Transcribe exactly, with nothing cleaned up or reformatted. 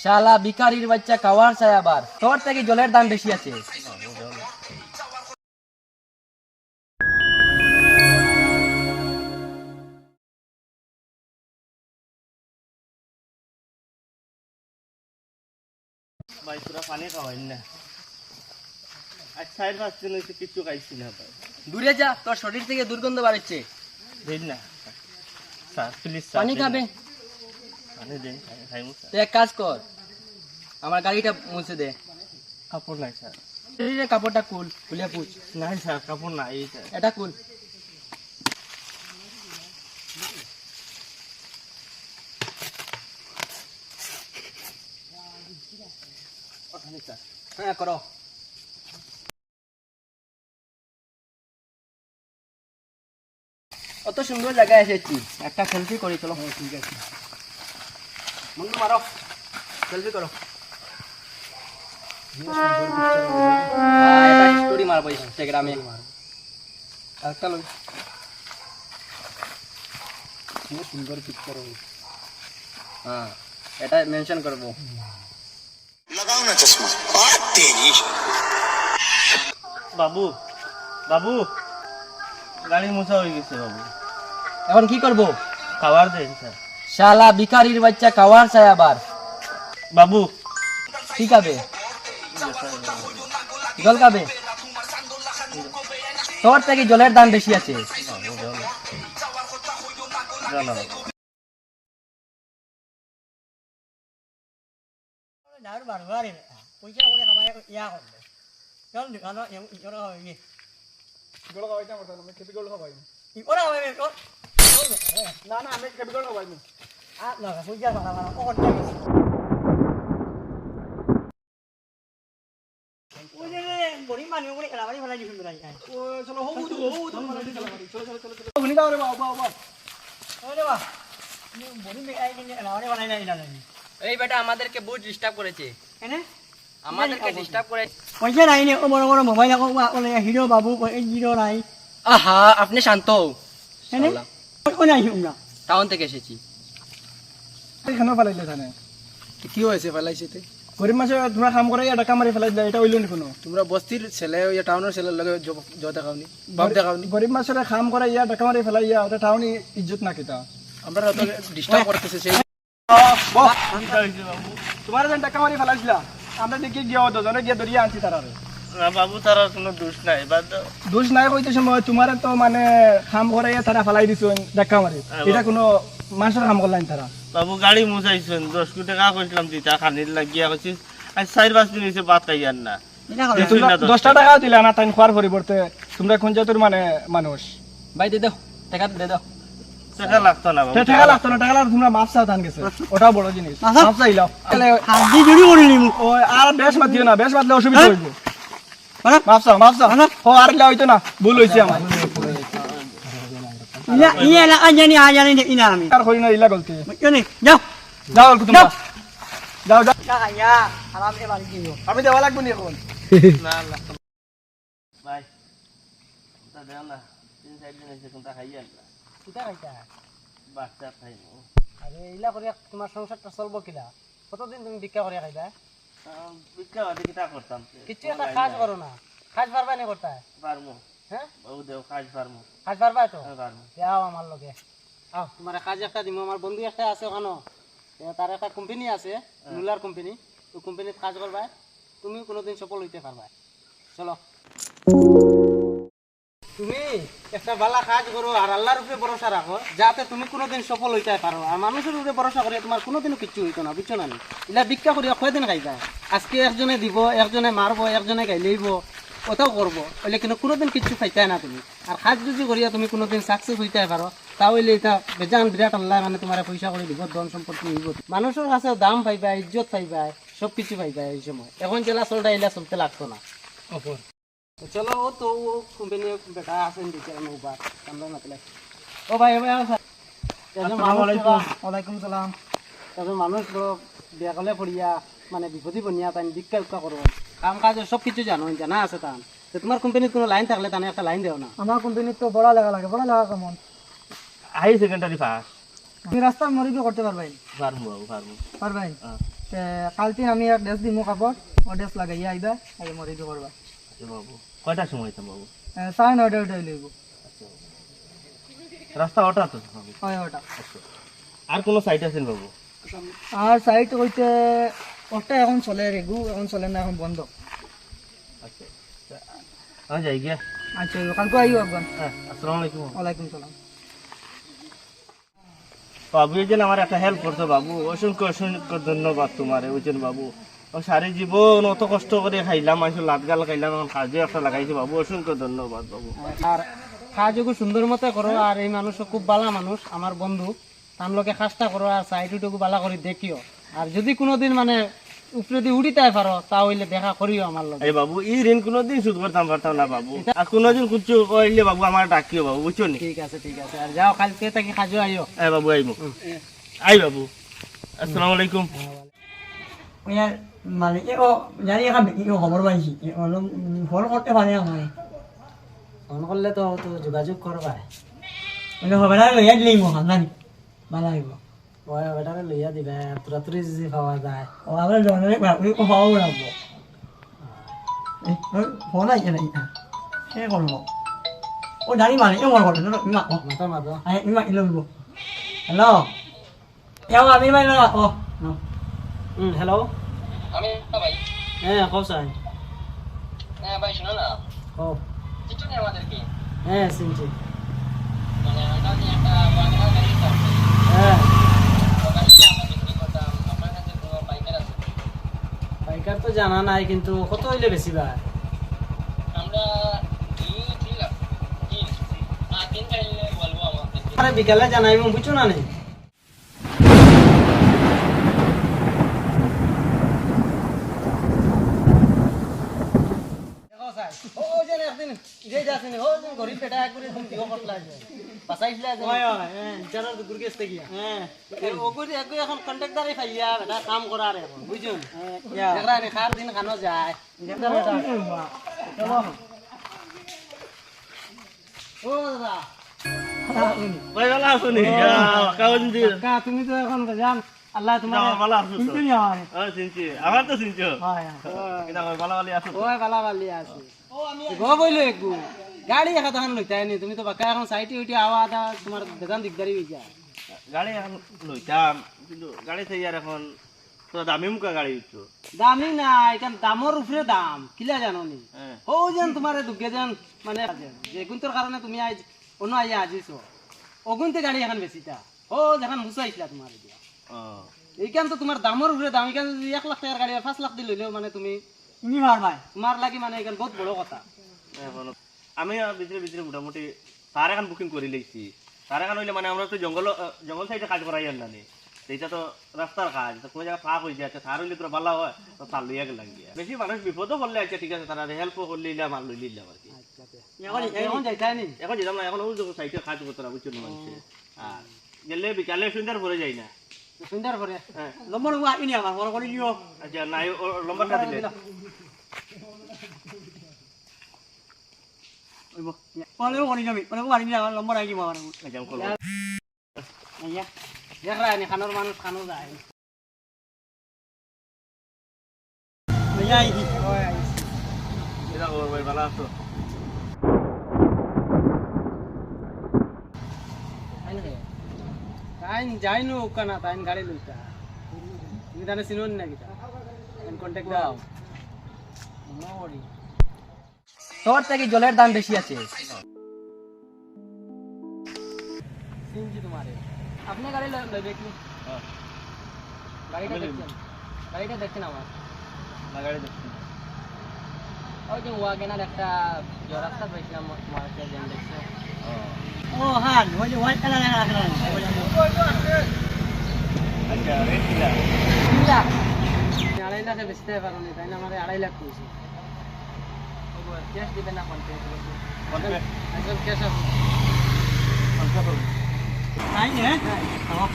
শালা ভিখারির বাচ্চা, খাওয়ার চায় আবার। তোর থাকি জলের দাম বেশি আছে। ভাই, তোরা পানি খাওয়াইন না। আজ চাইর পাঁচ দিন অইছে, কিচ্ছু খাইছি না ভাই। দূরে যা, তোর শরীর থাকি দুর্গন্ধ বারইছে। দিন না। স্যার, প্লিজ স্যার, পানি দিন খাবে? না। পানি দিন, খাই-, খাইমু স্যার। তুই এক কাজ কর, আমার গাড়িটা মুছে দে। কাপড় নাই স্যার। শরীরের কাপড়টা খুল, খুলে পুছ। নাই স্যার, কাপড় নাই স্যার। এটা খুল। হ্যাঁ, করো। অত সুন্দর জাগায় এসেছি, একটা সেলফি করি, চলো। হ্যাঁ, ঠিক আছে। বন্ধু, মারো, সেলফি করো। হ্যাঁ, এটা স্টোরি মারবো ইনস্টাগ্রামে। আরেকটা লই। কি সুন্দর পিকচার হবে। হ্যাঁ, এটা মেনশন করবো। লাগাও না চশমা। আর তেরি। বাবু, বাবু, গাড়ি মুছা অই গেছে বাবু। এখন কি করবো? খাবার দেন স্যার। শালা ভিখারির বাচ্চা, খাবার চায় আবার। বাবু। কি খাবে? জল খাবে? তোর থাকি জলের দাম বেশি আছে। বাবু, জল। জল। না, আর বারবার এ, পয়সা করে কামাই ইয়া করবে। চল, দোকানো এম-, ই করা হবে কি? গোল খাওয়াইতে আমার সাথে, আমি খেপি গোল খাওয়াই। ই করা হবে কি? চল। চল, এ। না, না, আমি খেপি গোল খাওয়াই না। আর না, পয়সা বাড়া, বাড়া, ও করতে হবে। ওই যে, যে, গরিব মানুষ ওগুলো খেলা বাড়ি ফেলাই দিয়েছিল তাই। ও, চলো, হো, হো, হো, হো, চলো, চলো, চলো, চলো। হুনি যাও রে বাবা, বাবা, বাবা। ওই রে বাবা, তুমি গরিব মেয়ে, এই যে খেলা বাড়ি ফেলাই নাই, না, না। এই বেটা আমাদেরকে বহুত ডিস্টার্ব করেছে। এনে? আমাদেরকে ডিস্টার্ব করে। পয়সা নাই নে, ও বড় বড় মোবাইল, ও, ও, ও, হিরো বাবু, ও, এই হিরো নাই। আহা, আপনি শান্ত হও। এনে? শালা। ও, ও নাই, হুম না। টাউন থেকে এসেছি। এখানে ফেলাইলে থানে। কি হয়েছে ফেলাইছে তে? গরিব মানুষে তোমরা কাম করে ইয়া ধাক্কা মারি ফেলাই দিলা, এটা হইল নি কোনো? তোমরা বস্তির ছেলে, ওই টাউনের ছেলের লগে জব-, জব দেখাওনি, ভাব গরিব, দেখাওনি। গরিব মানুষের কাম করে ইয়া ধাক্কা মারি ফেলাই ইয়া, ওটা টাউনে ইজ্জত না কিতা? আমরা তো ডিস্টার্ব করতেছে সেই। বাহ, বাহ। কিতা হয়েছে বাবু? তোমার যেন ধাক্কা মারি ফেলাইছিলা, আমরা দেখি গিয়া দুজনে গিয়া ধরিয়া আনছি তারারে। না বাবু, তারার কোনো দোষ নাই, বাদ দাও। দোষ নাই কইতে সময় তোমার তো মানে কাম করাইয়া তারা ফালাই দিছইন ধাক্কা মারি। হ্যাঁ, এটা বাবু। কোনো মানুষের কাম করলাইন তারা। বাবু, গাড়ি মুছাইছইন, দশ কোটি টাকা কইছিলাম দিতা, খানির লাগিয়া কইছি, আজ চাইর পাঁচ দিন হইছে ভাত খাইয়ার না। এটা করো। দিছইন না দশ দশটা টাকা। টাকা দিলা না, তাইন খোয়ার পরিবর্তে। তোমরা কোন জাতর মানে মানুষ? ভাই, দে দাও, টাকা দে দাও। টাকা লাগতো না বাবু, তে টাকা লাগতো না, টাকা লাগতো, তোমরা মাফ চাও তান গেছে, ওটাও বড় জিনিস। আহা। মাফ চাইলাও। তাহলে হাত দিয়ে জুড়ি করে নিমু। ও, আর বেশ মাতিও না, বেশ মাতলে অসুবিধা হ্যাঁ? হইব। মানে? মাফ চাও, মাফ চাও। মানে? ও, আর ইলা হইতো না, ভুল হইছে আমার। ইয়া, ইয়া এলাকা জানি, আ জানি, দেখি না আমি। আর করি না, ইলা গলতি। বুঝছো নি? যাও। যাও, অল্প তোমরা। যাও। যাও, যাও। যা, ইয়া, আরামে বাড়ি যাইও। আমি দেওয়া লাগবো নি এখন? না, না। ভাই, ওটা দেও না। তিন চাইর দিন হইছে, কোনটা খাইয়া না। কিতা খাইতা? বাচ্চা খাইবো। আরে, ইলা করিয়া তোমার সংসারটা চলবো কিলা? কতদিন তুমি ভিক্ষা করিয়া খাইবা? আহ, ভিক্ষা বাদে কিতা করতাম? কিচ্ছু একটা কাজ করো না। কাজ পারবা নি করতা? পারমু। হ্যাঁ? বাবু দেও, কাজ পারমু। কাজ পারবা তো? হ্যাঁ, পারমু। যাও আমার লগে। আও, তোমার কাজ একটা দিমু, আমার বন্ধু একটা আছে ওখানো। এ, তার একটা কোম্পানি আছে, হ্যাঁ। Ruler company. ওই কোম্পানিত কাজ করবা, তুমি কোনোদিন সফল হইতে পারবা। চলো। তুমি একটা ভালা কাজ করো আর আল্লাহর উপরে ভরসা রাখো, যাতে তুমি কোনোদিন সফল হইতে পারো। আর মানুষের উপরে ভরসা করিয়া তোমার কোনোদিনও কিচ্ছু হইতো না, বুঝছো না নি? ইলা ভিক্ষা করিয়া কয়দিন খাইবা? আজকে একজনে দিব, একজনে মারবো, একজনে গাইলেইব, ওটাও করবো, অইলে কিন্তু কোনোদিন কিচ্ছু পাইতায় না তুমি। আর কাজ যদি করিয়া তুমি কোনোদিন সাকসেস হইতে পারো, তা অইলে এটা বেজান বিরাট আল্লাহ মানে তোমার পয়সা করে দিব, ধন সম্পত্তি হইব। মানুষের কাছে দাম পাইবা, ইজ্জত পাইবা, সব কিছু পাইবা এই সময়। এখন যেলা চলটা, এলা চলতে লাগতো না। তো চলো, ও তো ও কোম্পানি বেটা আছেন দিকে, আমি উবা, আমরা না পেলে। ও ভাই, ও ভাই, আও স্যার। এজন আসসালামু মানুষ আলাইকুম। বাবা, ওয়ালাইকুম সালাম। এজন মানুষ বড় বেকালে পড়িয়া, মানে বিপদে বনিয়া তাই ভিক্ষা উক্ষা করো। কাম কাজ সব কিছু জানো, জানা আছে তান। তো তোমার কোম্পানিত কোনো লাইন থাকলে তানে একটা লাইন দেও না। আমার কোম্পানিত তো পড়ালেখা লাগে, পড়ালেখা কেমন? High secondary pass. তুমি রাস্তার মুরব্বি করতে পারবাই? পারমু বাবু, পারমু। পারবাই? হ্যাঁ। এ, কাইলতিন আমি এক ড্রেস দিমু কাপড়, ও ড্রেস লাগাইয়া আইবা, আইয়া মরে দি করবা। আচ্ছা বাবু, কয়টার সময় আইতাম বাবু? এ, সাড়ে নয়টা ওটা লইব। আচ্ছা বাবু। রাস্তা ওটা তো বাবু? হয় ওটা। আচ্ছা। আর কোনো সাইট আছে নি বাবু? আর সাইট হইতে ওটা এখন চলে রেগু, এখন চলে না, এখন বন্ধ। আচ্ছা। আমি যাই গিয়া। আচ্ছা, কালকে আইও একবার। হ্যাঁ, আসসালামু আলাইকুম। ওয়ালাইকুম সালাম। বাবু, এই যে আমার একটা হেল্প করছো বাবু, অসংখ্য অসংখ্য ধন্যবাদ তোমারে, বুঝছেন বাবু। ও সারা জীবন অত কষ্ট করে খাইলাম, মানুষের লাত গাল খাইলাম, এখন কাজে একটা লাগাইছো বাবু, অসংখ্য ধন্যবাদ বাবু। আর কাজ ওগু সুন্দর মতো করো, আর এই মানুষ খুব ভালা মানুষ, আমার বন্ধু, তার লগে কাজটা করো, আর সাইট উটুকু ভালা করে দেখিও। আর যদি কোনোদিন মানে উপরেদি উঠিতায় পারো, তা হইলে দেখা করিও আমার লগে। এই বাবু, এই ঋণ কোনোদিন শোধ করতাম পারতাম না বাবু। আর কোনোদিন কিছু কইলে বাবু আমার ডাকিও বাবু, বুঝছো নি? ঠিক আছে, ঠিক আছে। আর যাও, কালকে থাকি কাজও আইও। হ্যাঁ বাবু, আইমু। হুম। আই বাবু। আসসালামু আলাইকুম। ওই আর মানে, এ, ও, জানি এখান থেকে খবর পাইছি। এ, ও, উম, ফোন করতে পারে আমারে। ফোন করলে তো, তো যোগাযোগ করবা। মানে, হবে না, লইয়া দিলেই মহান, জানি। ভালা হইব। ওই, ওটারে লইয়া দিবা, তুরাতুরি যদি পাওয়া যায়। ও, আমরা জনরে বাপরে কো পাওয়া লাগবো। এই, ওই, ফোন আইছে না, ইটা। কে করবো? ও, জানি মানে, এ, মনে করবে, ধরো, ইমা, ও। মাথা মাথা। আরে, ইমা, ইলো হইব। হ্যালো? এ, ও, আমি ভাই, না, ও, না। হুম, হ্যালো? আমি ভাই। হ্যাঁ, কও স্যার। হ্যাঁ ভাই, শোনো না। ও। চিনছো নি আমাদেরকে? হ্যাঁ, চিনছি। মানে, আমরা যে একটা ওয়াগনার গাড়ি নিতাম। হ্যাঁ। ওটা কি আমরা বিক্রি করতাম? আপনার কাছে কোনো পাইকার আছে? পাইকার তো জানা নাই, কিন্তু কত হইলে বেশি ভাই? আমরা দুই, তিন লাখ। তিন। হ্যাঁ, তিন চাইলে বলবো আমাকে। আরে, বিকালে জানাইবো, বুঝছো না নি? দেখো স্যার, ও, ও যে একদিন যে যাচ্ছেন, ও যে গরিব বেটা এক করে তুমি দিও কটলা আছে। বাসাইছিলা আছে। ওই, ওই, হ্যাঁ, ইটার তো গুরগেছ থেকে। হ্যাঁ। এ, ও করে এক এখন কন্ট্রাক্টরে পাইয়া বেটা কাম করার এখন, বুঝছো? হ্যাঁ, ইয়া। দেখরা নি কার দিন খানো যায়। দেখরা বেটা। চলো। ও দাদা। ভাই, ভালা আছো নি? ও। ইয়া, কেমন দিন? কাকা, তুমি তো এখন জান, আল্লাহ তোমার না, ভালা আছো তো? চিনছো নি আমারে? হ্যাঁ, চিনছি। আমার তো চিনছো। হয়, হয়। কিতা কয়, ভালা ভালি আছো তো? ওই, ভালা ভালি আছি। ও, আমি গো বইলো একটু। গাড়ি একা তখন লইতায় নি, তুমি তো বাক্কা এখন সাইটে উঠে আওয়া দা, তোমার বেজান দিকদারি হয়ে যায়। গাড়ি এখন লইতাম, কিন্তু গাড়ি চাই আর এখন তো দামি মুখা গাড়ি উঠছো। দামি না, এখান দামর উপরে দাম, কিলা জানো নি? হ্যাঁ। ও যেন তোমার দুগে যেন, মানে, যে গুণতর কারণে তুমি আজ অন্য আইয়া আজিছো, ও গুণতে গাড়ি এখন বেশিটা। ও যেখান মুসা আইসলা তোমার দিয়া। ও। এইখান তো তোমার দামর উপরে দাম, এখান যদি এক লাখ টাকার গাড়ি হয়, পাঁচ লাখ দিয়ে লইলেও মানে তুমি নি মার ভাই। তোমার লাগি মানে এখান বহুত বড় কথা। এখন আমি আর ভিতরে ভিতরে মোটামুটি তার এখন বুকিং করে লইছি। তার এখন হইলে মানে আমরা তো জঙ্গল, আহ, জঙ্গল সাইডে কাজ করাই আর না নি। তো এটা তো রাস্তার কাজ, তো কোনো জায়গা ফাঁক হয়ে যায়, তো তার হইলে তোরা ভালো হয়, তো তার লইয়া গেলাম গিয়া। বেশি মানুষ বিপদও পড়লে আচ্ছা ঠিক আছে, তারা হেল্পও করলে ইলাম আর লইলে ইলাম আর কি। আচ্ছা, আচ্ছা। এখন, আর এখন এখন যাইতায় নি? এখন যেতাম না, এখন ওই যে সাইডে কাজ করতে না, বুঝছো নি মানুষে। আর গেলে বিকালে সন্ধ্যার পরে যাই না। সন্ধ্যার পরে? হ্যাঁ। নম্বর ওয়া ইনি আমার, ফোন করে দিও। আচ্ছা, নাই, ও, ও নম্বরটা দিলে। দিলাম। ওই বো, ফোনও করে যাবি, ফোনও করে দিলে আমার নম্বর আই দিব আমার। আচ্ছা, আমি করব। ইয়া। দেখরা নি, খানোর মানুষ খানো যায়। ভাইয়া, এই কি? কিতা খবর ভাই, ভালা আছো? তাইন যাইন ওখানে, তাইন গাড়ি লইতা। তুমি তাহলে চিনো না কিতা? তাইন কন্ট্যাক্ট দাও। মনে করি। তোর থেকে জলের দাম বেশি আছে। চিনছি তোমারে। আপনি গাড়ি ল-, লইবে কি? হ্যাঁ। গাড়িটা আমি লইব। দেখছেন? গাড়িটা দেখছেন আমার? না, গাড়ি দেখছি না। ওই যে ওয়াগনার একটা যে রাস্তা পাইছিলাম তোমার একটা যেন দেখছো। ও। ও, হ্যাঁ, ওই যে white colour একটা আছে না? আচ্ছা, রেট কিলা? তিন লাখ। আড়াই লাখে বেচতে পারো নি, তাই না? আমারে আড়াই লাখ কইছে। ক্যাশ দিবে না, ফোন পে? Phone pay? একদম ক্যাশ আছে। ফোন পে করুন। নাই, হ্যাঁ? হ্যাঁ।